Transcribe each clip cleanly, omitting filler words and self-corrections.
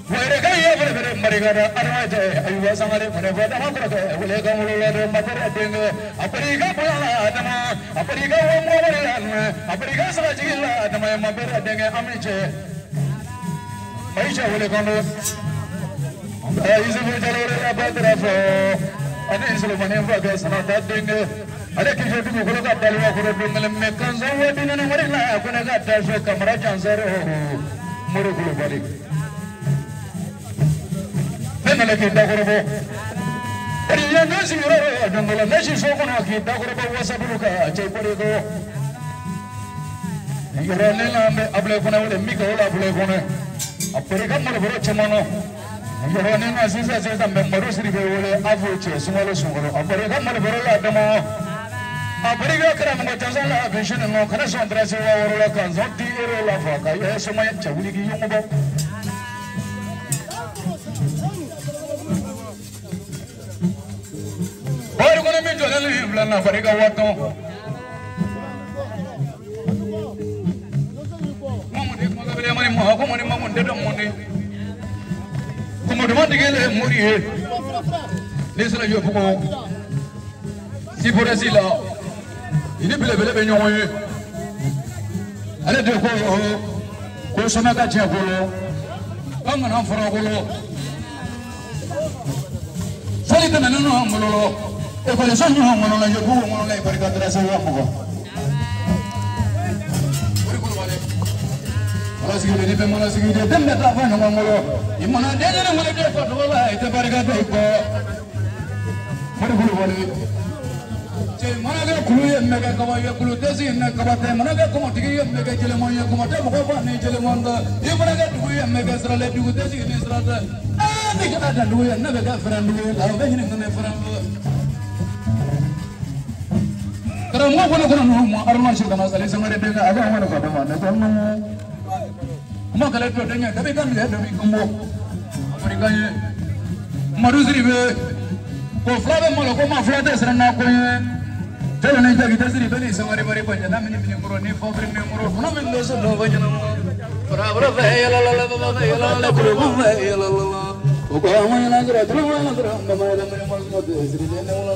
Were marigara arwaje ayuwa sangare mone boda makroke wele gamulula de mabere denge apariga pula adama apariga womore alme apariga sarajila adama mabere denge amiche maisha wele kono aizu jalore abadrafo ani islo mane vaga sanata denge ale kisho dugu kolo ka dalwa koro dungale me kanzo wadina na marila kuna ka tasho kamara chansaro muru kulubali nene ke dagorobo riya nasi yoro dungala nasi sokona ki dagorobo wasabuluka chepore go yoro nena me able kona wole mika wala able kona apore ka moro boro chemano yoro nena sisa sisa me maru sri be wole afu che sumalo sungoro apore ka moro boro la damo apore ka karam go chasala vision no khana sondra se wa woro la kanzo ti ero la fa ka ye sumaya chawuli ki yungo. Na farika wato mamu de kuma bele mani ma ko mani mamu de dom moni kuma de mandi gele muri he ni sala yo fuko si foresi la ini bele bele be nyon ye ale de ko ko sona ka che ko lo kan na fara ko lo sali tan na no ngolo e ko so nyu ngono la yobu ngono la barika drasa wa mo ko wala sigi ni be mala sigi de dem ta fa no ngolo imona de de ngolo de fa wala ite barika de ko mari gulu wala che mana ga kulu ye mega ka wa ye kulu desi ne ka ba te mana ga ko tigi ye mega jele mo ye ko te mo ko fa ne jele mo nda ye mana ga dugu ye mega sra le dugu desi ne sra ta ah ni ka da dugu ye ne ga fran dugu la be ni ne fran karamɔgɔ kɔnɔ kɔnɔ ninnu ma aruna si kana sali sangare den a ka kɔnɔ ka dama ne ko nunu kuma kɛlɛ to denkɛ dɔ b'i ka minɛ dɔ b'i kunbɔ afirika ye madu siribe ko fila bɛ malo ko ma fila tɛ siran n'a ko ye jalo ni jagi tɛ siribe ni sangare bari ko jana mini mini kɔrɔ ni fɔfiri ni kɔrɔ fana min bɛ so dɔ fɔ ɲɛnama fara fara fɛ yala la la fɛ yala la kuru fɛ yala la la o ko an yala dɔrɔn dɔrɔn yala dɔrɔn mama yala mama ma tɛ siribe ne wala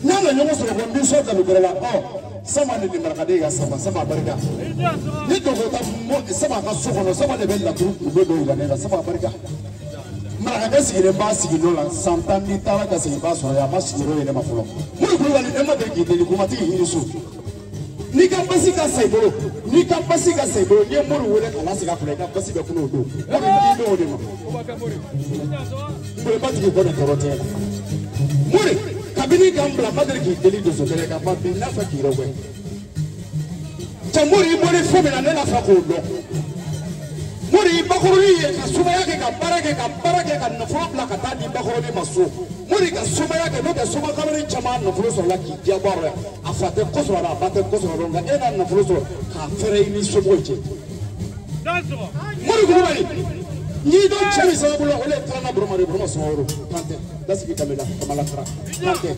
N'a na ɲɔgɔn sɔrɔ ko n b'i sɔn dalu la ɔ sama ni marakaden ka sama sama barika ni dɔgɔ ta sama ka so kɔnɔ sama de bɛ laturu kundo dɔw yira ne la sama barika marakakɛ sigilen b'a sigiyɔrɔ la san 10 n'i taara ka segin i b'a sɔrɔ yen a ma sigiyɔrɔ yɛlɛma fɔlɔ Mori Kulubali e ma deli k'i deli kumatigi yiri so n'i ka basi ka sa i bolo n'i ka basi ka sa i bolo n'i ye Mori wele ka lasegin a kunna i ka basi bɛ kunun o don Mori k'i bɛ o de ma Mori batigi ko ne tɔɔrɔ tɛ Mori kabini ka n bila ma deli k'i deli donso kɛnɛ kan ma bi n'a fɛ k'i yɛrɛ gɛn cɛ Mori i bɔra fɛn min na ne n'a fɛ k'o dɔn Mori i bakɔrɔnin ye ka sumaya kɛ ka baara kɛ ka baara kɛ ka nafolo bila ka taa di bakɔrɔnin ma so Mori ka sumaya kɛ n'o tɛ soma kamalen caman nafolo sɔrɔla k'i diya bɔ a rɔ yan a fa tɛ ko sɔrɔ a la a ba tɛ ko sɔrɔ a la nka e n'a nafolo sɔrɔ k'a fɛrɛ i ni somɔgɔw cɛ Mori Kulubali n'i dɔn cɛ min sababu la o de ye Tarana Burama de Burama Sumaworo Kantɛ lasigi Kamala Kamala Kara Kantɛ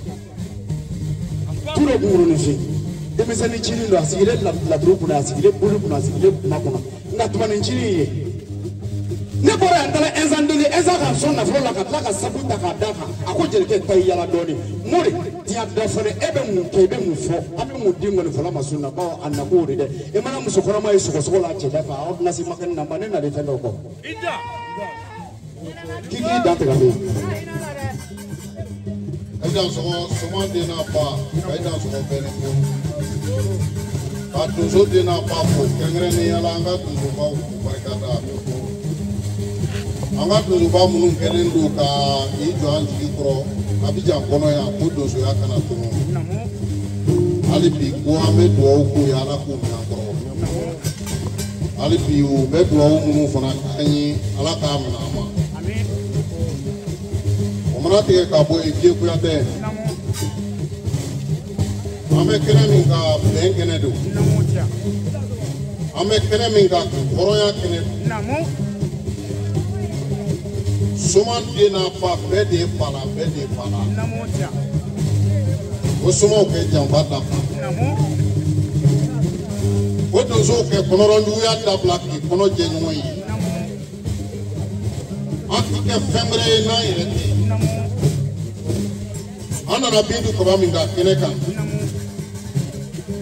turo kunkuruninfin denmisɛnnin cinin don a sigilen laturu kunna a sigilen boli kunna a sigilen kuma kunna nka tumanin cinin ye ne bɔra yan n taara Ɛnzan deli Ɛnzan ka sɔn nafolo la ka tila ka sabu ta k'a d'a kan a ko jelikɛ ta i yala dɔɔni Mori diɲɛ da fana e bɛ mun kɛ i bɛ mun fɔ an bɛ mun di ŋɔnifɔla ma sun na bawo a nako de dɛ i mana muso kɔnɔma ye sɔgɔsɔgɔ la cɛ da fɛ a ordonnance ma kɛ ne na ma ne nalen fɛn dɔw kɔ k'i k'i da tigɛ ne. A dan sɔgɔ soma den n'a ba a dan sɔgɔ bɛɛ ni ko ka donso den n'a ba fo kɛrɛnkɛrɛnnenya la an ka donsobaw k'u barika da an ka donsoba minnu kɛlen don ka i jɔ an jigi kɔrɔ Abidjan kɔnɔ yan ko donsoya kana tunu hali bi ko an bɛ dugawu k'u ye Ala k'u minɛ an kɔrɔ hali bi u bɛ dugawu minnu fana k'an ye Ala k'a minɛ an ma o mana tigɛ ka bɔ yen Dieu Kuyatɛ an bɛ kɛnɛ min kan bɛn kɛnɛ don an bɛ kɛnɛ min kan hɔrɔnya kɛnɛ don soma den n'a fa bɛɛ de ye fa la bɛɛ de ye fa la o somaw kɛ janfa dabila o donsow kɛ kɔnɔrɔnjuguya dabila k'i kɔnɔ jɛ ɲɔgɔn ye an ti kɛ fɛn wɛrɛ ye n'an yɛrɛ tɛ an nana Bintu Kaba min ka kɛnɛ kan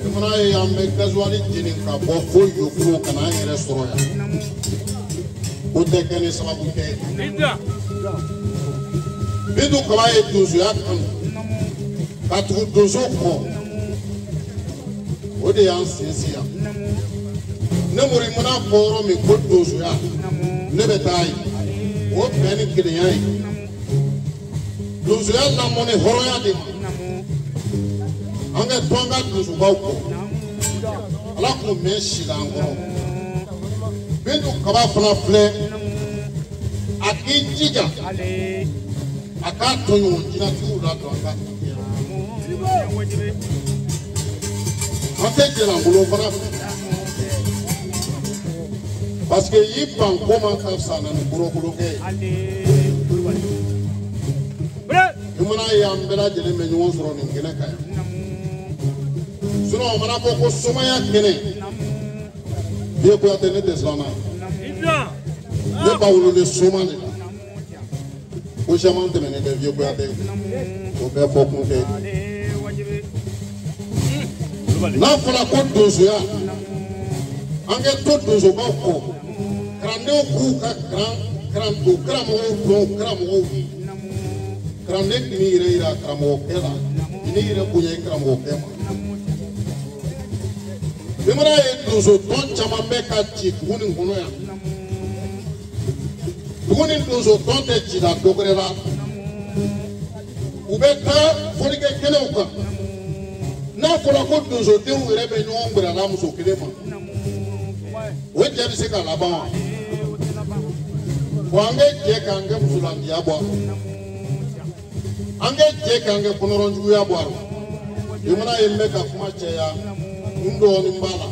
i fana ye an bɛ gazuwali jeni ka bɔ fo Yokuro ka n'an yɛrɛ sɔrɔ yan o tɛ kɛ ni sababu tɛ Bintu Kaba ye donsoya kanu ka tugu donso kɔ o de y'an sinsin yan ne Mori mana fɔ yɔrɔ min ko donsoya ne bɛ taa yen o bɛn ni kelenya ye donsoya lamɔ ni hɔrɔnya de ma an ka to an ka donsobaw kɔ Ala k'u mɛn si la an kɔrɔ Bintu Kaba fana filɛ a k'i jija a k'a tɔɲɔgɔn jinɛtigiw ladon an ka an tɛ jɛlankolon fana fɛ parce que y'i ban ko ma ka fisa na ni kolokolonkɛ ye i mana ye an bɛɛ lajɛlen bɛ ɲɔgɔn sɔrɔ nin kɛnɛ kan yan sinon o mana fɔ ko somaya kɛnɛ Dieu Kuyatɛ ne tɛ siran na ne ba wololen soma de la ko caman tɛmɛnen tɛ Dieu Kuyatɛ o bɛɛ fɔ kun tɛ n'a fɔra ko donsoya an kɛ to donsobaw kɔ kalandenw k'u ka karan u karamɔgɔw dɔn u karamɔgɔw ye kalanden k'i yɛrɛ yira karamɔgɔkɛ la i n'i yɛrɛ bonya i karamɔgɔkɛ ma i mana ye donso tɔn caman bɛ ka ci dugu nin kɔnɔ yan dugu ni donso tɔn tɛ ci la dɔ wɛrɛ la u bɛ taa fɔlikɛ kɛnɛw kan n'a fɔra ko donsodenw yɛrɛ bɛ ɲɔgɔn gbɛrɛ la muso kelen ma o cɛ bɛ se ka laban wa wa an kɛ jɛ k'an kɛ musolandiya bɔ a rɔ an kɛ jɛ k'an kɛ kɔnɔrɔnjuguya bɔ a rɔ i mana ye n bɛ ka kuma caya n dɔɔnin b'a la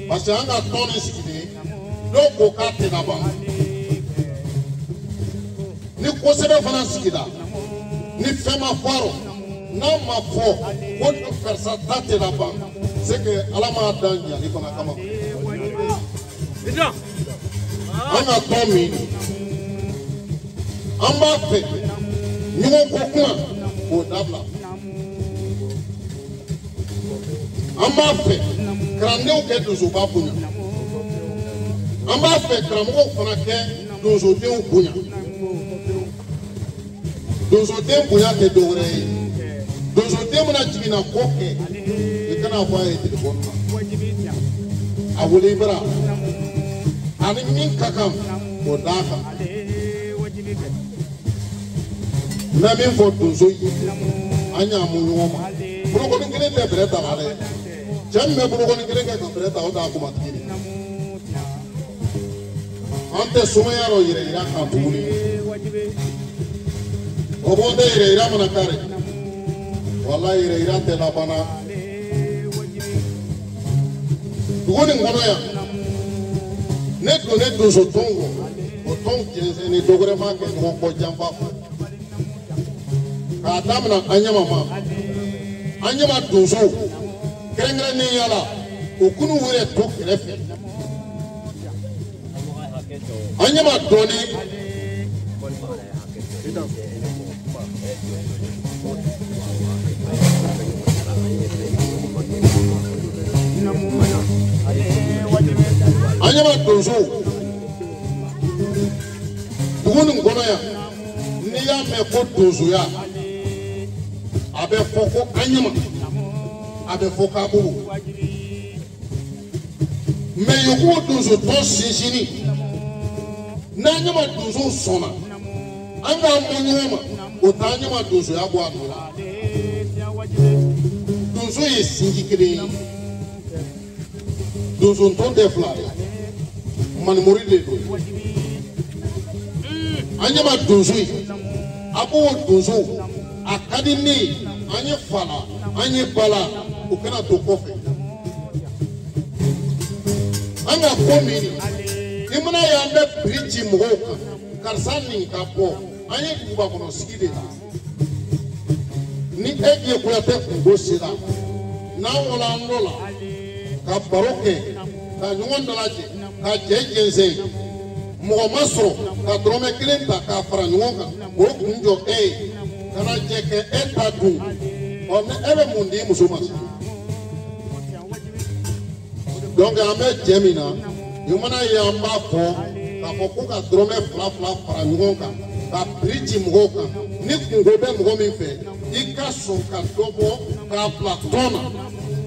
parce que an ka tɔn nin sigilen dɔw ko k'a tɛ laban ni kosɛbɛ fana sigira ni fɛn ma fɔ a rɔ n'a ma fɔ ko karisa ta tɛ laban c'est que Ala m'a dan ɲali fana kama an ka tɔn min an b'a fɛ ɲɔgɔn kɔ kuma k'o dabila An b'a fɛ kalandenw kɛ donsoba bonya. An b'a fɛ karamɔgɔw fana kɛ donsodenw bonya. Donsoden bonya tɛ dɔwɛrɛ ye. Donsoden mana jiginna ko kɛ, i kana fɔ a ye telefɔni na. A wele i bara. Ani min ka kan k'o d'a kan. N bɛ min fɔ donso ye, an y'a mun ɲɔgɔn ma. Bolokɔni kelen tɛ bɛrɛ ta la dɛ. Cɛ min bɛ bolokɔni kelen kɛ ka bɛrɛ ta, o t'a kumatigi de. An tɛ sumaya dɔ yɛrɛ yira kan tuguni. O bɔn tɛ yɛrɛ yira mana kari. Walayi yɛrɛ yira tɛ laban na. Dugu nin kɔnɔ yan, ne donnen donso tɔn kɔ, o tɔn jɛnsɛn ni dɔwɛrɛ ma kɛ ɲɔgɔn kɔ janfa fɛ. K'a daminɛ an ɲɛma ma, an ɲɛma donsow kɛrɛnkɛrɛnnenya la, u k'u yɛrɛ to kɛrɛfɛ. An ɲɛma dɔɔnin. An ɲɛma donsow dugu nin kɔnɔ yan, n'i y'a mɛn ko donsoya, a bɛ fɔ ko an ɲɛma, a bɛ fɔ k'abolo. Mɛ yokubo donso tɔn sinsinni, n'an ɲɛma donsow sɔnna, an k'an bɔ ɲɔgɔn ma, o t'an ɲɛma donsoya bɔ a nɔ la. Donso ye sinji kelen ye. Donso tɔn tɛ fila ye. Manimori de don. An ɲɛma donso ye, a b'o donso, a ka di ne ye, an ye fa la, an ye ba la, o kana to kɔfɛ. An ka ko min i mana ye an bɛ biri ci mɔgɔw kan, karisa nin ka bɔ, an ye duguba kɔnɔ sigi de la. Ni e ye Kuyatɛ kungo sera, n'an wala an dɔ la, ka baro kɛ, ka ɲɔgɔn dalajɛ, ka jɛ jɛnsɛn, mɔgɔ ma sɔrɔ ka dɔrɔmɛ kelen ta k'a fara ɲɔgɔn kan, k'o kun jɔ e ye, ka na jɛ kɛ e ta dun, ɔ ni e bɛ mun di muso ma sisan? Donc an bɛ jɛ min na, i mana ye an b'a fɔ k'a fɔ ko ka dɔrɔmɛ fila fila fara ɲɔgɔn kan, ka piri ci mɔgɔw kan, ni kungo bɛ mɔgɔ min fɛ, i ka sɔn ka dɔ bɔ k'a bila tɔn na,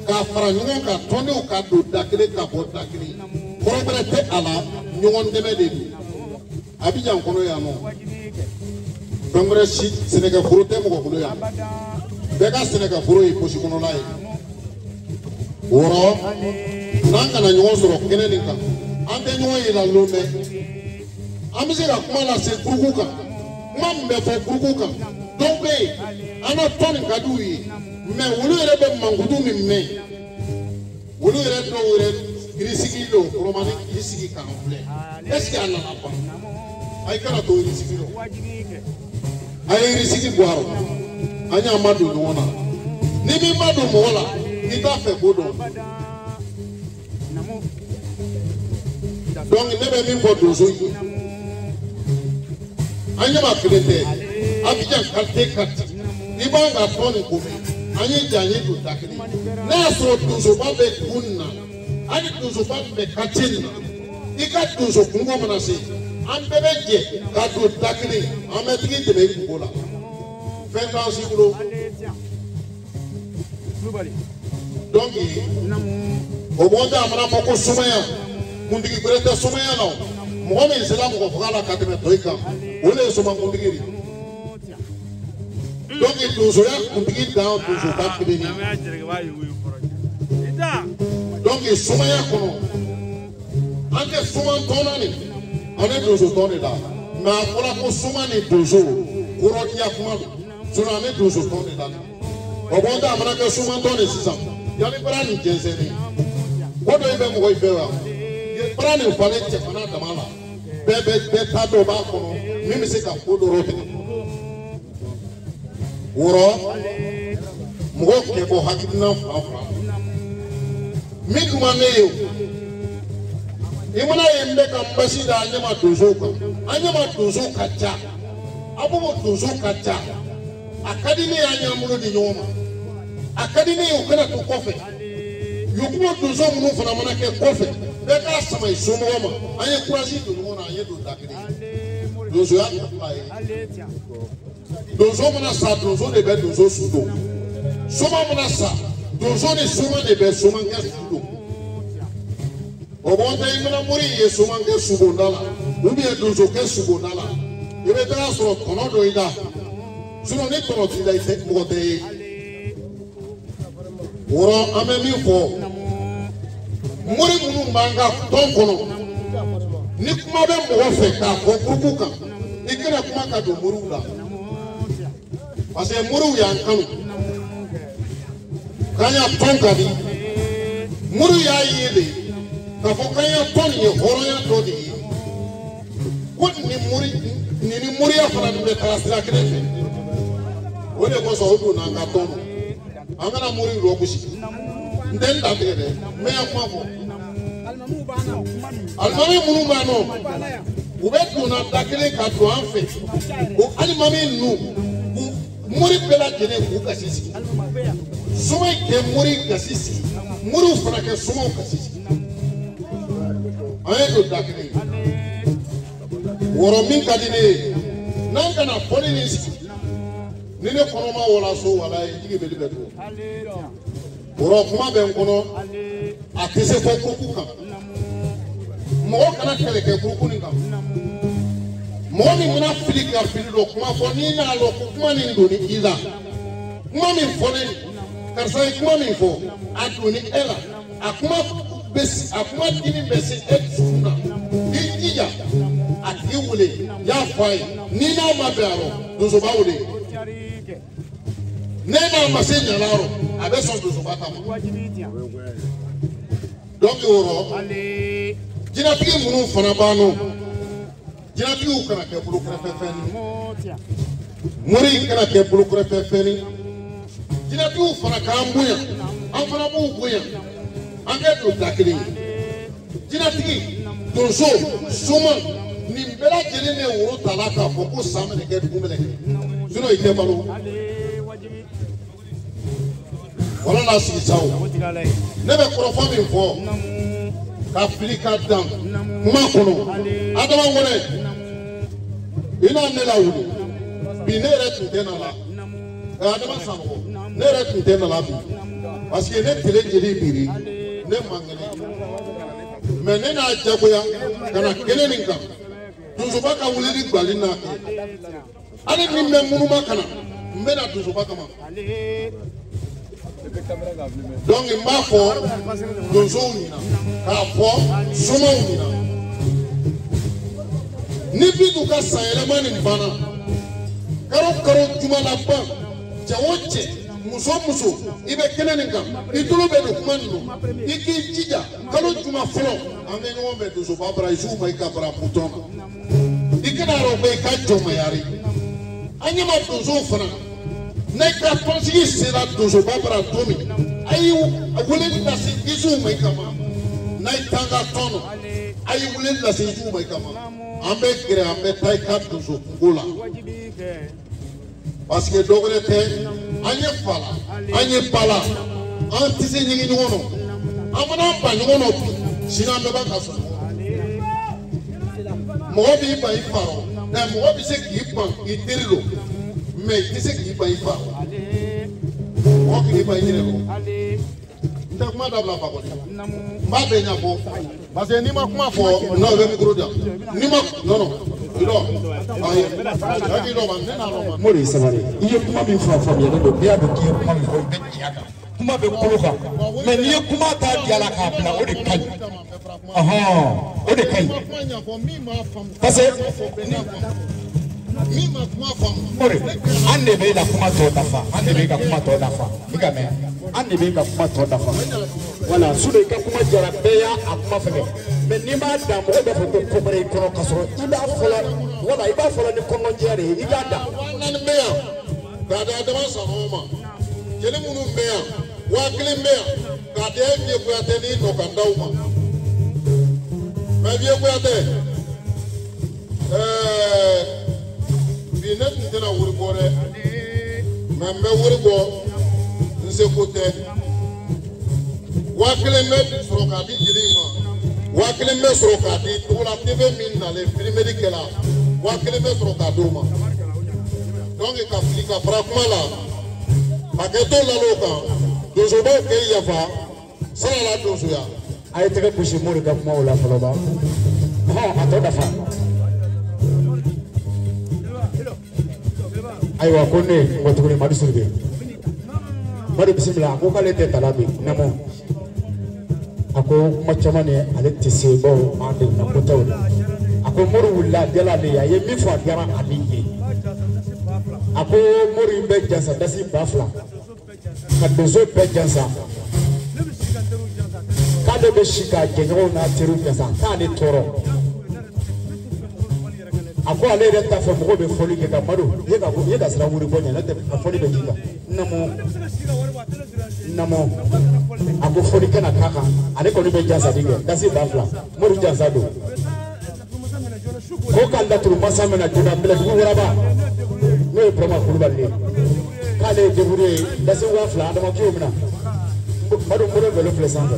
k'a fara ɲɔgɔn kan, tɔndenw ka don da kelen ka bɔ da kelen. Kɔrɔ wɛrɛ tɛ a la, ɲɔgɔn dɛmɛ de don. Abidjan kɔnɔ yan nɔ, fɛn wɛrɛ si sɛnɛkɛforo tɛ mɔgɔ bolo yan. Bɛɛ ka sɛnɛkɛforo ye posi kɔnɔla ye. Wɔɔrɔ, n'an kana ɲɔgɔn sɔrɔ kɛnɛ nin kan, an tɛ ɲɔgɔn ye la lon bɛɛ. An bɛ se ka kuma lase gurupu kan, kuma min bɛ fɔ gurupu kan, dɔw bɛ yen, an ka tɔn nin ka d'u ye, mɛ olu yɛrɛ bɛ mankutu min mɛn, olu yɛrɛ dɔw yɛrɛ yirisigi don kɔrɔmani k'i sigi k'an filɛ. Est ce que a nana ban? A ye kana to yirisigi rɔ. A ye yirisigi bɔ a rɔ. An y'an ma don ɲɔgɔn na. Ni min ma don mɔgɔ la, i t'a fɛ ko dɔn. Donc ne bɛ min fɔ donso ye, an ɲɛma kelen tɛ, Abidjan quartier quartier, i b'an ka tɔn nin ko mɛn, an ye ja an ye don da kelen. N'a y'a sɔrɔ donsoba bɛ dugu nin na, hali donsoba min bɛ quartier nin na, i ka donso kungo mana se, an bɛɛ bɛ jɛ ka don da kelen, an bɛ tigi dɛmɛ i kungo la. Fɛn t'an si bolo. Donc o bɔn tɛ a mana fɔ ko sumaya, kuntigi wɛrɛ tɛ sumaya la o. Mɔgɔ min sera mɔgɔ faga la ka tɛmɛ tɔ in kan, o de ye sumakuntigi de ye. Donc donsoya kuntigi dan donsoba kelen ye. Donc sumaya kɔnɔ, an tɛ suma tɔn na nin, an bɛ donso tɔn de la. Mɛ a fɔra ko suma ni donso kɔrɔdiya kuma don, sinon an bɛ donso tɔn de la. O bɔn tɛ a mana kɛ suma tɔn de sisan, yanni bara nin jɛnsɛnni, ko dɔ bɛ mɔgɔ fɛ wa? Bara nin falen cɛfana dama la, bɛɛ bɛ bɛɛ ta dɔ b'a kɔnɔ min bɛ se ka ko dɔ tigɛ. Wɔɔrɔ, mɔgɔw kɛ bɔ hakilina fila fila. Min dun ma ne ye o, i mana ye n bɛ ka n basi da an ɲɛma donsow kan, an ɲɛma donsow ka ca, a b'o donsow ka ca. A ka di ne ye an y'an bolo di ɲɔgɔn ma, a ka di ne ye o kana to kɔfɛ. Yokubo donso minnu fana mana kɛ kɔfɛ bɛɛ k'a sama i somɔgɔ ma an ye courage don ɲɔgɔn na an ye don da kelen ye donsoya tɛ fila ye donso mana sa donso de bɛ donso su don soma mana sa donso ni soma de bɛ somankɛ su don o bɔn tɛ i mana mori ye somankɛ subonda la ou bien donsokɛ subonda la i bɛ taa sɔrɔ tɔnɔ dɔ i la sinon ni tɔnɔ t'i la i tɛ mɔgɔ tɛ ye wɔrɔ an bɛ min fɔ mori minnu b'an ka tɔn kɔnɔ ni kuma bɛ mɔgɔ fɛ k'a fɔ gurupu kan i kana kuma ka don moriw la parce que moriw y'an kanu k'an y'a tɔn ka di moriw y'a ye de k'a fɔ k'an y'a tɔn nin ye hɔrɔnya dɔ de ye ko nin ni moriya fana dun bɛ taa sira kelen fɛ o de kosɔn o donna an ka tɔn na an kana moriw lɔ gosi n tɛ n dantigɛ dɛ n bɛ yan kuma fɔ alimami minnu b'an nɔ u bɛ donna da kelen ka don an fɛ o alimami ninnu k'u mori bɛɛ lajɛlen k'u gasi sigi soma kɛ mori gasi sigi moriw fana kɛ somaw gasi sigi an ye don da kelen ye wɔrɔ min ka di ne ye n'an kana fɔli nin sigi ni ne kɔnɔma wala so wala ye jigi bɛ bɛ to wɔrɔ kuma bɛ n kɔnɔ a tɛ se fɔ kuruku kan mɔgɔ kana kɛlɛ kɛ kuruku nin kan mɔgɔ min mana fili ka fili dɔ kuma fɔ n'i n'a lɔn ko kuma nin donni i la kuma min fɔlen karisa ye kuma min fɔ a donni e la a kuma bɛ a kuma dimi bɛ se e dusukun na i jija a tigi wele y'a fɔ a ye n'i n'a ma bɛn a rɔ donsoba wele ne n'a ma se ɲana rɔ a bɛ sɔn donsoba ta ma donc o rɔ jinɛtigi minnu fana b'an nɔ jinɛtigiw kana kɛ bolo kɛrɛfɛ fɛn ye mori kana kɛ bolo kɛrɛfɛ fɛn ye jinɛtigiw fana k'an bonya an fana b'u bonya an kɛ don da kelen ye jinɛtigi donso soma nin bɛɛ lajɛlen de woro ta la k'a fɔ ko san bɛna kɛ dugu bɛna kɛ sinon i tɛ balo wala n'a sigi sa o ne bɛ kɔrɔfɔ min fɔ ka fili ka dan kuma kɔnɔ adama wɛrɛ i n'a ne lawuli bi ne yɛrɛ tun tɛ na la adama sanɔgɔ ne yɛrɛ tun tɛ na la bi parce que ne tile jeli biri ne man kɛnɛ mais ne n'a jagoya ka na kɛnɛ nin kan donsoba ka wulili gbali n'a kɛ hali ni n bɛ munuma ka na n bɛ na donsoba kama. Donc n b'a fɔ donsow ɲɛna k'a fɔ somaw ɲɛna ni Bintu ka sanyɛlɛma nin banna karo karo juma laban cɛ o cɛ muso muso i bɛ kɛnɛ nin kan i tulo bɛ don kuma nin nɔ i k'i jija kalo juma fɔlɔ an bɛ ɲɔgɔn bɛn donsoba bara Isufu Mayiga bara Putɔn na i kana yɔrɔ bɛɛ i ka jɔnmayari an ɲɛ ma donsow fana. Ne ka tɔnsigi sera donsoba bara don min a ye weleli lase Isufu Mayiga ma n'a ye tan ka tɔn nɔ a ye weleli lase Isufu Mayiga ma an bɛ gɛrɛ an bɛ taa i ka donso kungo la parce que dɔ wɛrɛ tɛ an ye fa la an ye ba la an tɛ se ɲigin ɲɔgɔn nɔ an mana ban ɲɔgɔn nɔ bi sini an bɛɛ b'a ka sɔn mɔgɔ b'i ban i fa rɔ mɛ mɔgɔ bɛ se k'i ban i teri lo. Mais i tɛ se k'i ban i fa mɔgɔ k'i ban i yɛrɛ rɔ n tɛ kuma dabila Fakɔli n b'a bɛɛ ɲɛfɔ parce que n'i ma kuma fɔ non i bɛ micro di yan n'i ma non non i dɔ ayi i dɔ ma ne n'a dɔn ma. Mori sabali i ye kuma min fɔ faamuyalen don n'i y'a dɔn k'i ye kuma min fɔ i bɛ tiɲɛ kan kuma bɛ kolo kan mais n'i ye kuma ta di a la k'a bila o de ka ɲi ɔhɔn o de ka ɲi parce que. Mori an de bɛ ka kuma tɔ dafa an de bɛ ka kuma tɔ dafa i ka mɛn an de bɛ ka kuma tɔ dafa wala sinon i ka kuma jara bɛɛ y'a a kuma fɛngɛ mais n'i m'a dan mɔgɔw b'a fɔ ko ko wɛrɛ i kɔnɔ k'a sɔrɔ i b'a fɔ la wala i b'a fɔ la ni kɔnɔnjɛya de ye i k'a dan. 4000 bɛ yan k'a di Adama Sanogo ma jeli minnu bɛ yan 1000 bɛ yan k'a di e Vieux Kuyatɛ n'i nɔ ka d'aw ma mais Vieux Kuyatɛ bi ne tun tɛna wari bɔ dɛ mais n bɛ wari bɔ n seko tɛ. 5000 bɛ sɔrɔ k'a di jeli ma 5000 bɛ sɔrɔ k'a di Togola TV min nalen filimeli kɛla 5000 bɛ sɔrɔ k'a d'o ma donc ka fili ka fara kuma la hakɛto lal'o kan donsobaw k'e yafa sira la donsoya. A ye tɛgɛ gosi Mori ka kumaw la fɔlɔ ba hɔn a tɔ dafa ayiwa ko ne kɔ tuguni Madu Sidibe Madu bisimila a ko k'ale tɛ tala bi namo a ko kuma caman ni ale tɛ se bawo an degunna ko tɛw de a ko Mori wulila a diyara ale ye a ye min fɔ a diyara ale ye a ko Mori bɛ jansa dasi 2000 ka donso bɛɛ jansa k'ale bɛ si k'a jɛɲɔgɔnw n'a teriw jansa k'ale tɔɔrɔ a ko ale yɛrɛ t'a fɛ mɔgɔw bɛ fɔli kɛ ka Madu i ye ka sira wuli bɔ ɲɛ n'o tɛ a fɔli bɛ k'i kan namo a ko fɔli kana k'a kan ale kɔni bɛ jansali kɛ dasi 2000 Mori jansa don ko ka laturu masa minɛ joona Bɛlɛdugu waraba n'o ye Burama Kulubali ye k'ale ye deburu ye dasi 2000 Adama k'o minɛ Madu Mori bɛlɛ filɛ sanfɛ.